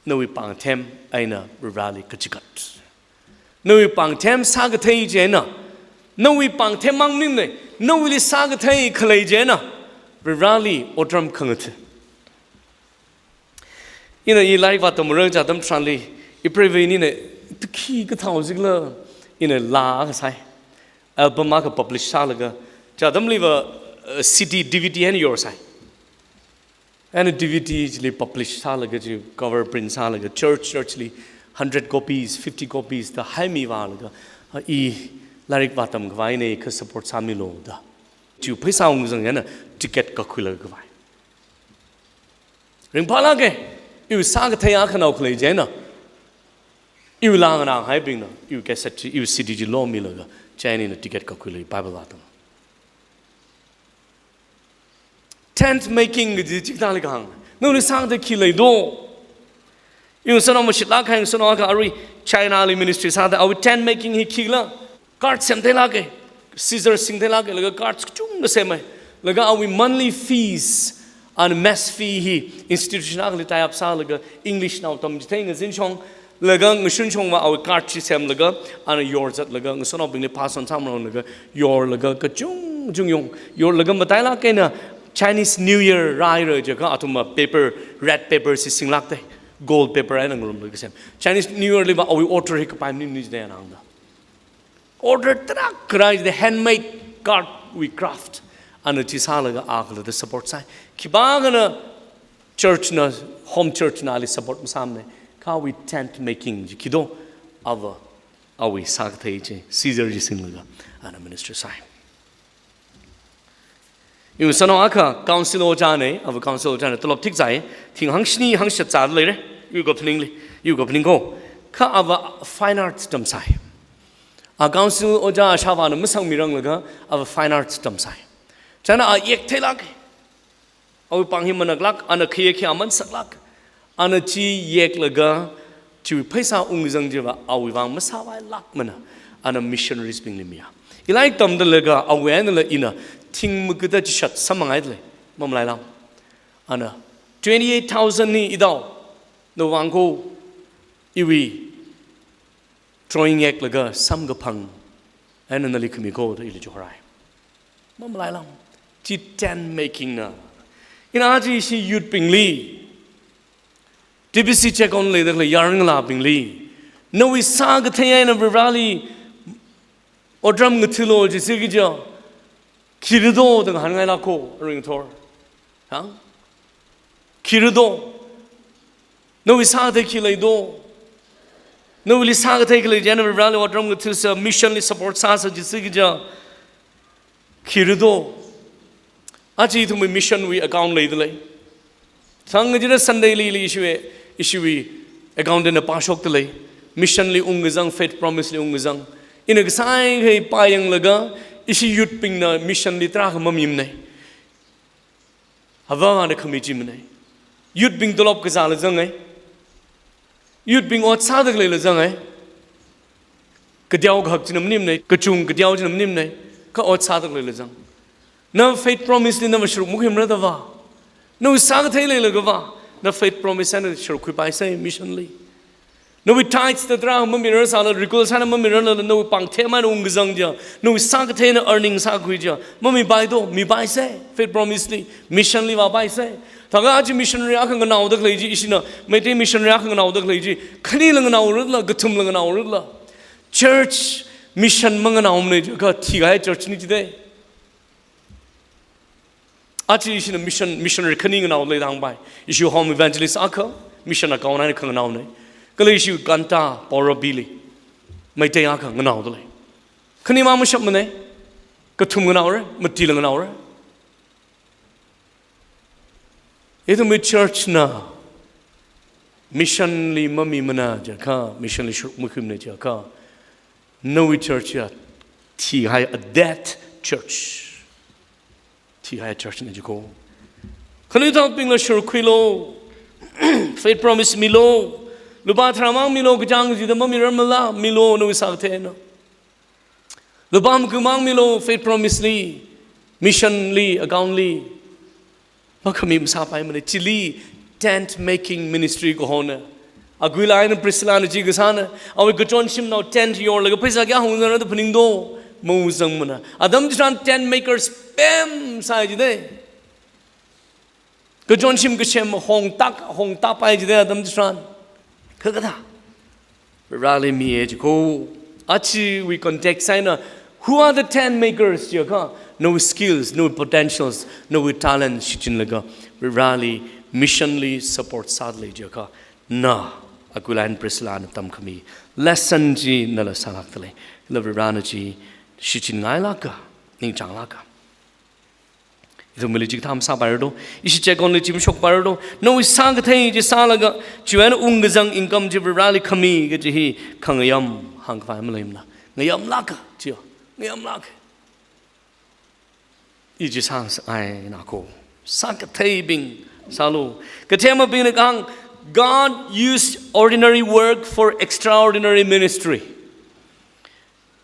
nawui pāngthem eina Vareli kachigat. Nawui pāngthem sākathei chieina, nawui pāngthem mang maningmana, nawuili sākathei khalei chieina, Vareli otram khangatha. Ina i lairik vātamra chi atam chitharanli, i preivei nina, tukhi kathao jikla, ina laa kasai. Album akha publish sālaga, chi atamliva, eh, C D, D V D eina yorsai. Eina D V D chili publish sālaga chi cover print sālaga church, church li hundred copies, fifty copies da haimivālaga, ah, i lairik vātamkhavai eina kha support sāmilu da. Chi pheisā ungzang eina ticket kakhuilaga khavai. Ringphālāka, iwui sākathei akhanao khalei chieina. Iwui laa nganāhaibingna, iwui cassette chi, iwui C D chi lomilaga, chieina ina ticket kakhuilaga Bible vātam. Tent making kaji chikathāli kahāng. Nawui sāda khi leido? Iwui shanao mashitlāk kahai shanao akha arui China li ministry sāda, awui tent making hi khikhala. Card semtheilāka, scissor singtheilāka, laga cards kachungkha semhai. Laga awui monthly fees, ana mess fee hi institution akhali tie up sālaga English nao tamchithei ngazin shong, laga ngashun shongva awui card chi semlaga, ana yorzatlaga, ngasotnaobingli pass on sāmaranglaga, yorlaga, kachungchung yong, yorlaga matailāk eina Chinese New Year rāhaira jiakha, athumva paper, red paper si singlākte, gold paper eina ngarumlaga kasem. Chinese New Year liva awui order hi kapai maning jide ana hāngda. Order tarākha rāi jide, handmade card wui craft. Ana chi sālaga akhalatta support sāi. Khipākhana church na, home church na ali support masāmane. Kha awui tent making chi khi do, ava, awui sākathei chi, Caesar chi singlaga, ana ministry sāi. Iwui ngasotnao akha council ojāne, ava council ojāne, tolop thik zāi, thing hangshini hangshat zāda leire, iwui kaphaningli, iwui kaphaning ko. Kha ava fine arts tamsai. A council ojā ashāvāna masangmiranglaga, ava fine arts tamsai. China a yektheilāk, awui pāng hi manaklāk, ana khayek hi aman saklāk. Ana chi yeklaga, chiwui pheisā ungzang chiva, awui vang masāvailākmana, ana missionaries bingli miya. Ilai tamdalaga, awui einala ina, thing makada chishat samphanghaidalei, mamalaila. Ana, twenty-eight thousand ni idao, nawui vang ko, iwui, drawing yeklaga samkaphang, eina nali khami ko da ili chihorāi. Mamalaila, chi tent making na. Ina aja ishi youth bingli, T B C check on leidalei yarngalābingli, nawui sākathei eina Varivarāli otram ngathalu jisi kaja, khi do da ngahānngailāk ko, aring thor. Ha? Khi do. Nawui sākathei khi lei do. Nawuili sākathei khi lei, china Varivarāli otram ngathasa, mission li support sāsa jisi kaja, khi do. Aja ithumwui mission wui account leidalei. Thang jida Sunday li, li ishiwui, ishiwui account eina pāshokdalei. Mission li ungkazang, Faith Promise li ungkazang. Ina kasai khai pāyanglaga, ishi youth bingna mission li tarākha mamimane. Avāvana khami chi mane. Youth bing tolop kazāla zange. Youth bing ot sāda khaleila zange. Kadiao kahak china maningmane, kachung kadiao china maningmane, kha ot sāda khaleila zang. Na Faith Promise li na masharuk mukhimra da va. Na sākathei leilakha va, na Faith Promise eina sharuk khuipaisa mission li. Nawui tithes da tarā mamirasāla, regular sāna mamirarla, nawui pāng themai eina ungkazang chiakha, nawui sākathei eina earning sākhui chiakha, mamipai do, mipaisa, Faith Promise li, mission li vāpaisa. Thākha aja missionary akha nganaoda khalei chi, ishina Meitei missionary akha nganaoda khalei chi, khanila nganaorala, kathumla nganaorala. Church mission manganaomane jiakha thikahai church na jide. Aja ishina mission, missionary khani nganaolei da hāngpai. Ishi home evangelist akha, mission account eina khanganaone. Kala ishi Ganta Pora Bili, Meitei akha nganaodalei. Khanimang mashapmane, kathum nganaore, matila nganaore. Ithumwui church na mission li mamimana jiakha, mission li sharuk mukhimane jiakha, nawui church ya thihai, a dead church. Thihai church na jiko. Khanuithotbingla sharuk khuilu. Faith Promise milu. Lupā tharāmang milu, kachāng kazida mamirarmala, milu nawui sākathei eina. Lupā makumang milu, Faith Promise li, mission li, account li. Makhami masāpaimane, chili tent making ministry kahona. Aquila eina Priscilla na chi kasāna, awui kachonshimnao tent yorlaga pheisā kayā ungzangra da phaning do, maungzangmana. Atam chitharan tent makers pemsai jide. Kachonshim kasem hongtak, hongtapai jide atam chitharan. Kha kathā Varivarāli miya jiko. Ajawui context eina, who are the tent makers jiakha, nawui skills, nawui potentials, nawui talents shichinlaga Varivarāli mission li support sādalei jiakha, na Aquila and Priscilla na tamkhami lesson chi nala sālākdalei. Kala Varivarāna chi shichinngailāka, ningchānglāka. Ithumli chikathā masāpaira do, ishi check on li chi mashokpaira do, nawui sākathei chi sālaga, chiwui eina ungkazang income chi Varivarāli khami kaji hi khangayam hāngkhavai maleimana. Ngayamlāka, chiya, ngayamlāka. I chi sāngasakngai nako. Sākatheibing sālu. Kathemabingna kahāng, God used ordinary work for extraordinary ministry.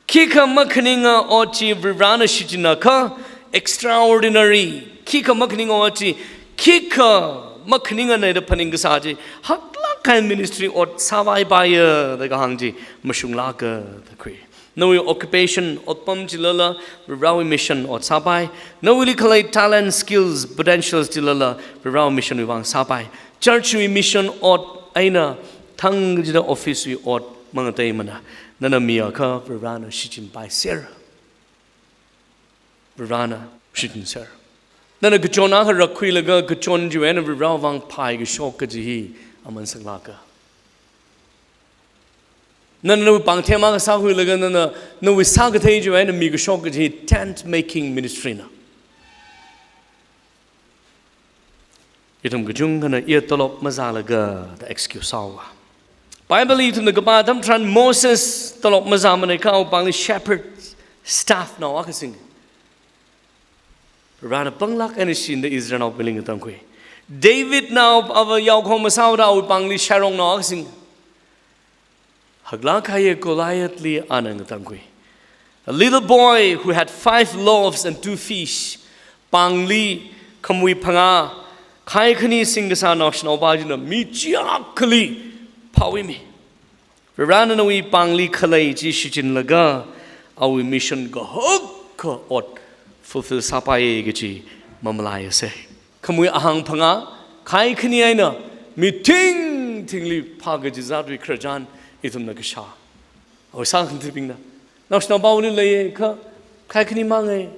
Khikha makhaninga ot chi Varivarāna shichinakha, extraordinary. Khikha makhaninga ot chi, khikha makhaningana da phaning kasā chi, haklāk kain ministry ot sāpai paiya da kahāng chi mashunglāka da khui. Nawui occupation, otpam chilala, Varewui mission ot sāpai. Nawuili khalei talent, skills, potentials chilala, Varewui mission wui vang sāpai. Church wui mission ot eina thang kachida office wui ot mangateimana. Nana mi akha Varena shichinpaiser. Varena shichinser. Nana kachon akha rakkhuilaga kachon chiwui eina Varewui vang phaikashok kaji hi aman saklāka. Nana nawui pāngthem akha sākhuilaga nana nawui sākathei chiwui eina mikashok kaji hi tent making ministry na. Ithum kachungkhana iya tolop mazālaga da excuse sāhaowa. Bible ithumna kapā atam tharan Moses tolop mazāmana kha awui pāngli shepherd staff nao akha sing. Varena panglāk eina shinda Israelnaobingli ngatangkhui. Davidna ava yaokhong masāhaoda awui pāngli shairong nao akha sing. Haklāk kahaiya Goliathli ana ngatangkhui. A little boy who had five loaves and two fish, pāngli khamui phangā, khai khani singkasā naoshinaopa china mi chiyākhali phāhaomi. Varena nawui pāngli khalei chi shichinlaga awui mission kahaka ot fulfill sāpaiya kaji mamalaiasei. Khamui ahāng phangā, khai khani eina mi thingthingli phā kaji zattui khararchan ithumna kashā. Awui sākhangatha̱bingna, naoshinaopa awuili leiya kha, khai khani mangai,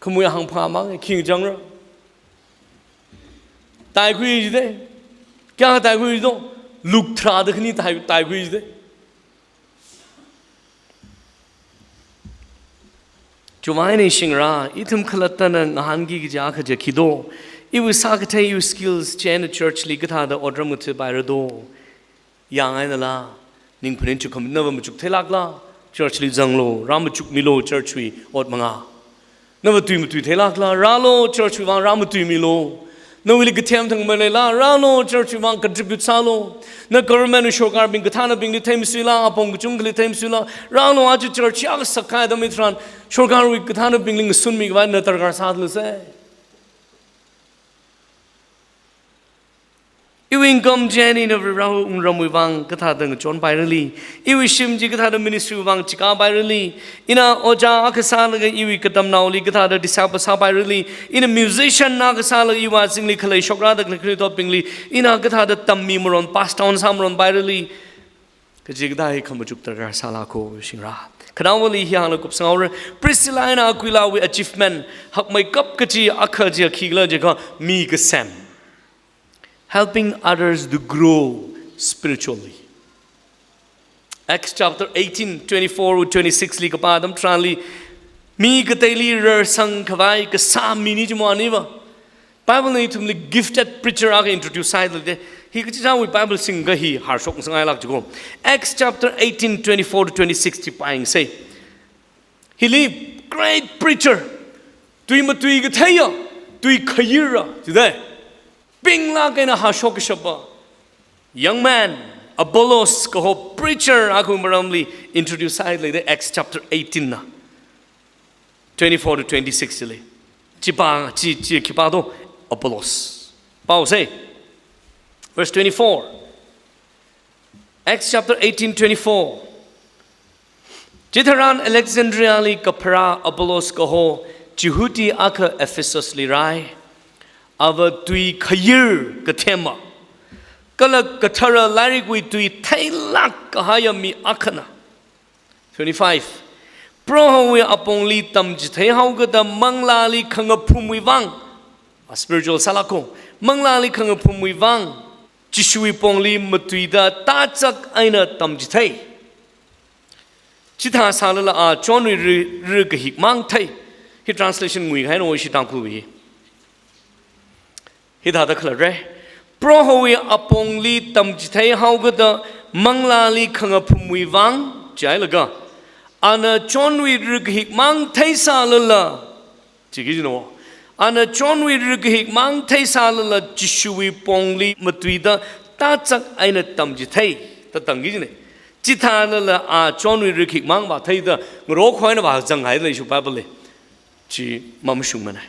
khamui ahāng phangā mangai, khi ngachangra? Taikhui jide. Kayākha taikhui jido? Luk tharāda khani tai, taikhui jide. Chiwui vang eina shingra, ithum khalattana ngahānki kaja kaja khi do. Iwui sākathei, iwui skills chieina church li kathāda otram ngatha̱paira do. Yāng einala, ning phaning chukkhami nava machuk theilākla, church li zanglu, rāmachukmilu church wui ot mangā. Nava tui matui theilākla, rālu church wui vang rāmatuimilu. Nawuili kathem thangmei leila, rālu church wui vang contribute sālu. Na government wui sorkarbing kathānabingli theimasuila, apong kachungkhali theimasuila, rālu aja church yākha sakkahai atam hitharan, sorkarwui kathānabingli ngasunmi khavai na darkar sālusa. Iwui income chieina ina Varewui wungramwui vang kathāda ngachonpairali. Iwui shim chi kathāda ministry wui vang chikāpairali. Ina ojā akha sālaga iwui katamnaoli kathāda disciple sāpairali. Ina musician akha sālaga iwui azingli khalei shokrāda khalei khanuithotbingli ina kathāda tammi maron, pass down sāmaronpairali. Kachikathā hi khamachuk darkar sālāka shingra. Khanaowali hi hānglaga kupsanghaora. Priscilla eina Aquilawui achievement hakmeikap kachi akha chi khikhala jiakha mi kasem. Helping others to grow spiritually. Acts chapter eighteen, twenty-four to twenty-six li kapā atam tharanli, mi kateili rarsang khavai kasā mini chimo aniva. Bible na ithumli gifted preacher akha introduce sāhaida lei. Hi kachichāwui Bible singkha hi harshok ngasakngailāk jiko. Acts chapter eighteen, twenty-four to twenty-six chi pāyangsa. Hili great preacher, tui matui katheiya, tui khayira, jidai. Pinglāk eina hāshok kashapa young man, Apollos kaho preacher akhawui maramli introduce sāhaida lei, Acts chapter eighteen na, twenty-four to twenty-six chili. Chi pā, chi, chi khipā do? Apollos. Pāhaosa. Verse twenty-four. Acts chapter eighteen, twenty-four. Chitharan Alexandria li kapharā Apollos kaho Jihudi akha Ephesus li rāi. Ava tui khayir kathema, kala kathara lairikwui tui theilāk kahaiya mi akhana. Twenty-five. Prohowui apongli tamchithei haokida manglāli khangaphumwui vang, a spiritual sālāka, manglāli khangaphumwui vang Jishuwui pongli matuida tachak eina tamchithei. Chithā sālala a Johnwui ri, ri kahik mang thei. Hi translation ngui kahaina ishi Tangkhulwui hi. Hithāda khalara. Prohowui apongli tamchithei haokida manglāli khangaphumwui vang, chihailaga, ana Johnwui ri kahik mang theisālala, chi kajina. Ana Johnwui ri kahik mang theisālala Jishuwui pongli matuida tachak eina tamchithei, da tang kajina. Chithālala a Johnwui ri kahik mang vātheida ngarokho eina vāzanghaida leishu Bible li. Chi mamashungmana.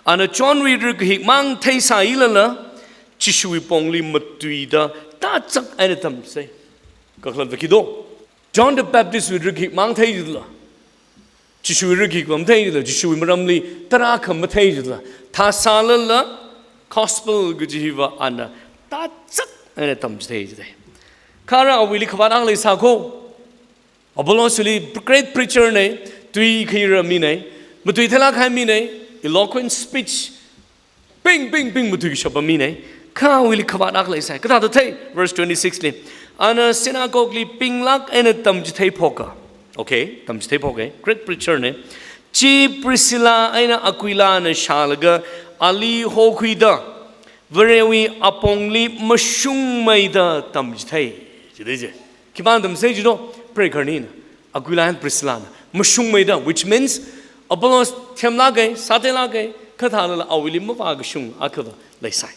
Ana Johnwui ri kahik mang theisālala Jishuwui pongli matuida tachak eina tamsai. Kakhalatva khi do? John the Baptist wui rikhikmang thei jitla, Jishuwui rikhikmang thei jitla, Jishuwui maramli tarākha mathei jitla, thāsālala gospel kaji hiva ana tachak eina tamchithei jithei. Kha ara awuili khavāt akha leisā kho. Apollosli great preacher nei, tui khaira mi nei, matui theilāk kahai mi nei, eloquent speech, ping ping ping matui kashapa mi nei. Kha awuili khavāt akha leisai. Kathāda thei, verse twenty-six li, ana synagogue li pinglāk eina tamchithei phoka. Okay, tamchithei phoka. Great preacher nei. Chi Priscilla eina Aquilana shālaga ali hokhuida Varewui apongli mashungmeida tamchithei. Chithei chi. Khipāna tamsai chi do? Preigahar anina, Aquila and Priscillana. Mashungmeida, which means Apollos themlāka, sātheilāka, kha thālala awuili mavākashung akhava leisai.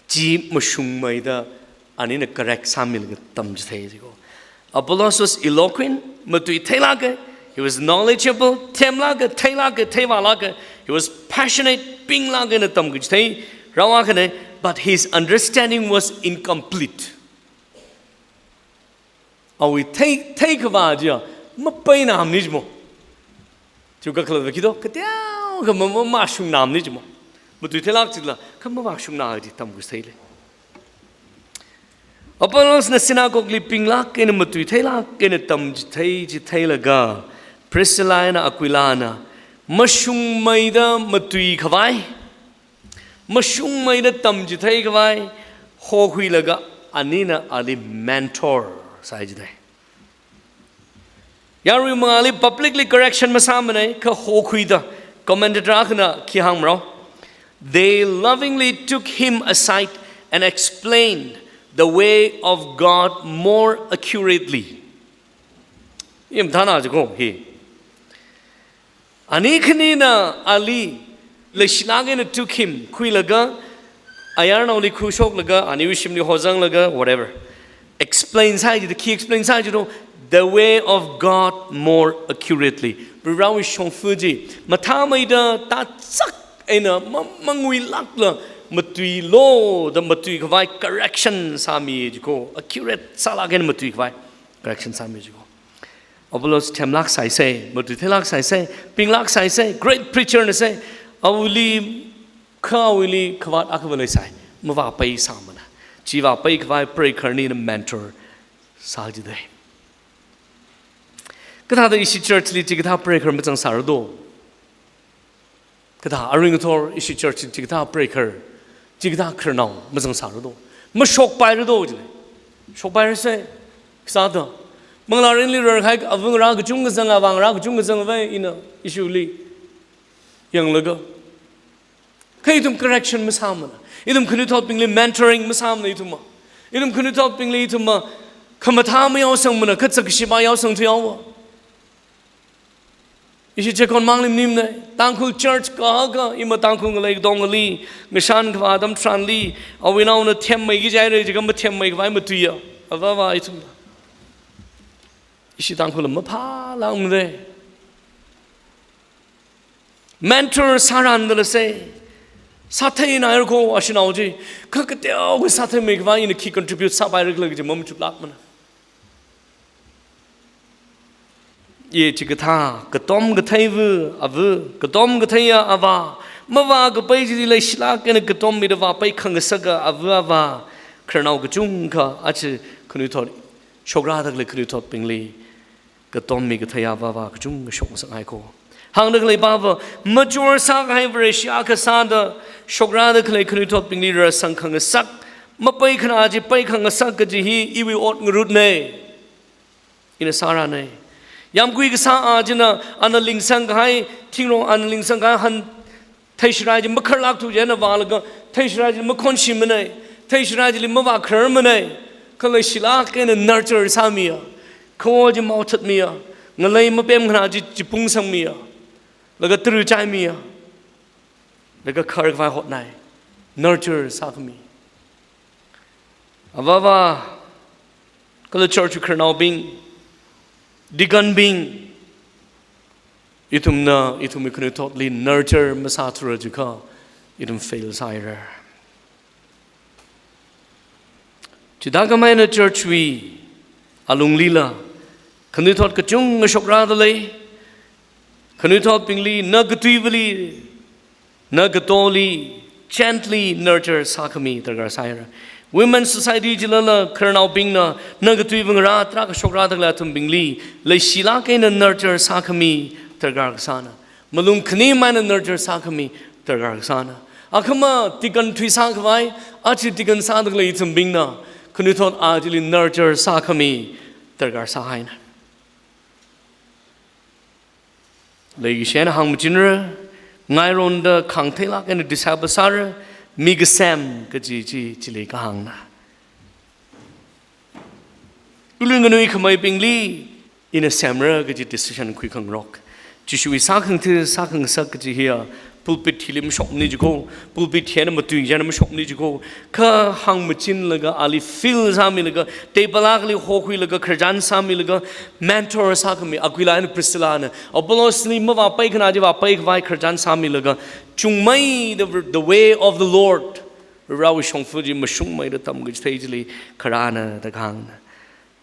Chi mashungmeida anina correct sāmilaga tamchithei chi kho. Apollos was eloquent, matui theilāka, he was knowledgeable, themlāka, theilāka, theivālāka, he was passionate, pinglāk eina tamkachithei rao akhana, but his understanding was incomplete. Awui thei, theikhavā chiya mapeina mani chi mo. Chi kakhalatva khi do? Kateokha ma, ma, mashungna mani chi mo. Matui theilāk jitla, kha mavāshungna chi tamkachithei lei. Apollosna synagogue li pinglāk eina matui theilāk eina tamchithei chi theilaga, Priscilla eina Aquilana mashungmeida matui khavai, mashungmeida tamchithei khavai hokhuilaga anina ali mentor sāi jithei. Yaruiwui mangāli publicly correction masāmana, kha hokhuida commentator akhana khi hāngmarao? They lovingly took him aside and explained the way of God more accurately. Hi mathāna chi kho hi. Ani khanina ali leishilāk eina took him khuilaga, ayarnaoli khuishoklaga, aniwui shimli hozanglaga, whatever. Explain sāi jida, khi explain sāi jida, the way of God more accurately. Varivarāwui shongfa chi mathāmeida tachak eina ma, manguilākla matuilu da matui khavai correction sāmi chi kho. Accurate sālāk eina matui khavai correction sāmi chi kho. Apollos themlāk sāisai, matui theilāk sāisai, pinglāk sāisai, great preacher na sai, awuili, kha awuili khavāt akhava leisai, mavāpai sāmana. Chi vāpai khavai preigahar anina mentor sā jithei. Kathāda ishi church li chikathā preigahar mazangsāra do? Kathā aring athor ishi church chikathā preigahar, chikathā khararnao mazangsāra do? Mashokpaira do jile. Shokpairasai. Kasāda manglārinli rarkahai avāngarā kachungkha zanga, avāngarā kachungkha zangavai ina ishili yanglaga. Kha ithum correction masāmana. Ithum khanuithotbingli mentoring masāmana ithumva. Ithum khanuithotbingli ithumva khamathā mayaosangmana, kha zakashipa yaosangthuihaowa. Ishi checkon mangli maningmana, Tangkhul church kahaka, ima Tangkhul ngalei katongali, ngashan kavā atam tharanli, awui naona themmei kajihaira jiakha mathemmei khavai matuiya, avāva ithumna. Ishi Tangkhulla maphālākmana. Mentor sārandala sai, sātheinaira kho ashinao chi, kha kateokha sātheimei khavai ina khi contribute sāpaira khala kaji mamachuplākmana. Ye chikathā, katom katheiva ava, katom katheiya avā, mavākapai chili leishilāk eina katom mida vāpai khangasaka ava avā, khararnao kachungkha, aja khanuithot, shokrada khalei khanuithotbingli, katom mi katheiya avāva kachungkha shokngasakngai kho. Hāngda khalei pava, mature sākahai Vareshi akha sāda, shokrada khalei khanuithotbingli rāsang khangasak, mapai khana chi pai khangasak kaji hi iwui ot ngarutna. Ina sārana. Yāmgui kasā a china, ana lingsang kahai, thingrong ana lingsang kahai han theishirai chi makharlākthu jina vālaga, theishirai chi makhonshimana, theishirai chili mavākhararmana, kha leishilāk eina nurture sāmiya, khawo chi maothatmiya, ngalei mapem khana chi chipung sangmiya, laga tara chaimiya, laga khar khavai hotnai, nurture sākhami. Avāva, kala church khararnaobing, deacon bing, ithumna, ithumwui khanuithotli nurture masāthura jiakha, ithum fail sāhaira. Chithākhamei eina church wui alunglila khanuithot kachungkha shokrada lei. Khanuithotbingli, na katuivali, na katoli gently nurture sākhami darkar sāhaira. Women Society chilala khararnaobingna na katuivang rā tarākha shokrada khalei athumbingli leishilāk eina nurture sākhami darkar kasāna. Malung khanim eina nurture sākhami darkar kasāna. Akhama deacon thuisā khavai, aja deacon sāda khalei ithumbingna khanuithot achili nurture sākhami darkar sāhaina. Leikashi eina hāngmachinra, ngaironda khāngtheilāk eina disciple sāra, mi kasem kaji chi chili kahāngna. Ulung nganui khameibingli ina semra kaji decision khuikhangarok. Jishuwui sākhangatha, sākhangasak kaji hiya pulpit hili mashokmana jiko, pulpit hi eina matui eina mashokmana jiko. Kha hāngmachinlaga ali fill sāmilaga, table akhali hokhuilaga khararchan sāmilaga, mentor sākhami Aquila eina Priscillana Apollosli mavāpaikhana chi vāpai khavai khararchan sāmilaga, chungmeida the, the way of the Lord, Varewui shongfa chi mashungmeida tamkachithei chili kharāna da kahāngna.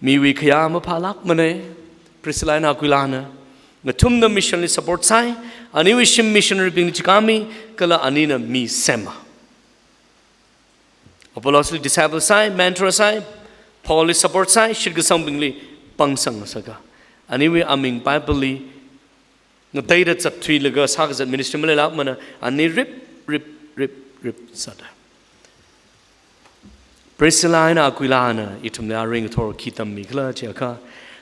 Miwui khayā maphālākmana, Priscilla eina Aquilana. Ngathumna mission li support sāi, aniwui shim missionary bingli chikāmi, kala anina mi sema. Apollosli disciple sāi, mentor sāi, Paulli support sāi, shitkasangbingli pangsang sāka. Aniwui aming Bible li ngateida zatthuilaga sākazat ministry maleilākmana, ani rip, rip, rip, rip sāda. Priscilla eina Aquilana ithumli arui ngathor khi tammikhala chiakha,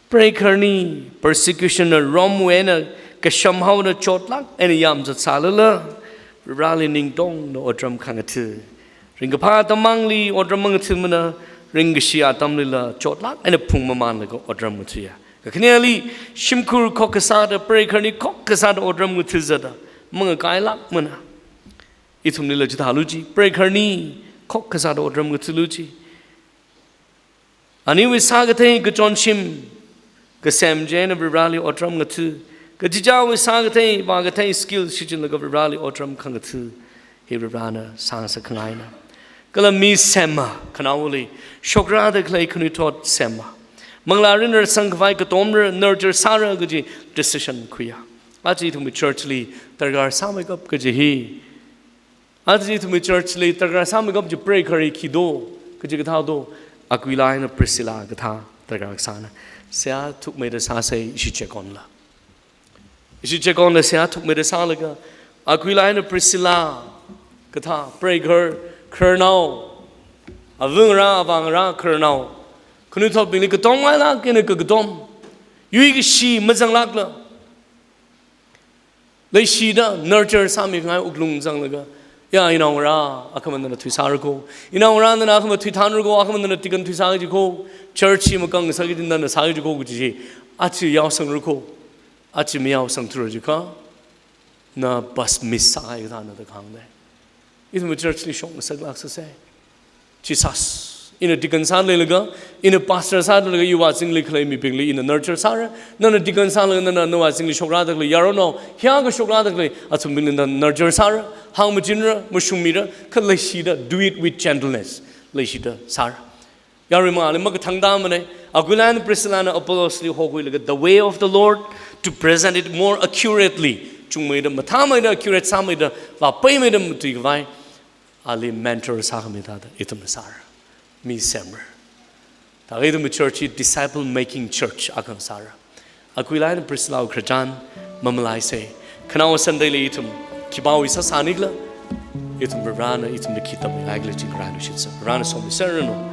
preikharni persecution na Rome wui eina kashamhaoda chotlāk eina yamzat sālala, Vareli ningtongda otram khangatha. Ringkaphā atam mangli otram mangathāmana, ringkashi atamlila chotlāk eina phungmamanlaga otram ngathāya. Kakhaneli shimkhur khokkha sāda, preikharni khokkha sāda otram ngathāzatda mangakailākmana. Ithumlila chithālu chi, preikharni khokkha sāda otram ngathālu chi. Aniwui sākathei kachonshim, kasem chi eina Vareli otram ngathā, kachichāwui sākathei, vākathei skill shichinlaga Vareli otram khangathā hi Varena sāngasak khangaina. Kala mi sema, khanaoli shokrada khalei khanuithot sema. Manglā mirin rarsang khavai katomra, nurture sāra kaji decision khuiya. Aja ithumwui church li darkar sāmeikap kaji hi, aja ithumwui church li darkar sāmeikap chi preikhar hi khi do, kachikathā do, Aquila eina Priscilla kathā darkar kasāna. Seihā thukmeida sāsei ishi chekonla. Ishi chekonla seihā thukmeida sālaga, Aquila eina Priscilla kathā preikhar, khararnao, avāngarā, avāngarā khararnao, khanuithotbingli katomngailāk eina kakatom, yuikashi mazanglākla, leishida nurture sāmikhangai wuklung zanglaga, ya, inaongarā, akhama nana thuisāra ko. Inaongarā, nana akhama thuithānra ko, akhama nana deacon thuisā kaji ko. Church hi makang sāki nana sā kaji ko kaji chi. Aja yaosangru ko. Aja mayaosangthura jiakha, na bus miss sāhai kathāna da kahāngna. Ithumwui church li shokngasaklāksei. Jesus, ina deacon sāda leilaga, ina pastor sāda leilaga, iwui azingli khalei mibingli ina nurture sāra, nana deacon sālaga, nana nawui azingli shokrada khalei yaronao, hiyākha shokrada khalei athumbingli nana nurture sāra, hāngmachinra, mashungmira, kha leishida, do it with gentleness, leishida sāra. Yaruimali makathang tāmana, Aquila and Priscilla na Apollos li hokhuilaga, the way of the Lord, to present it more accurately. Chungmeida, mathāmeida, accurate sāmeida, vāpaimeida matui khavai, ali mentor sākhami thāda, ithumna sāra. Mi semra. Thākha ithumwui church hi disciple making church akha sāra. Aquila and Priscilla wui khararchan mamalaisei. Khanaowa Sunday li ithum khipāwui sāsāni khala, ithum Varena ithumli khi tamngaikhala chi ngarān lushitsei. Varena somiserranu.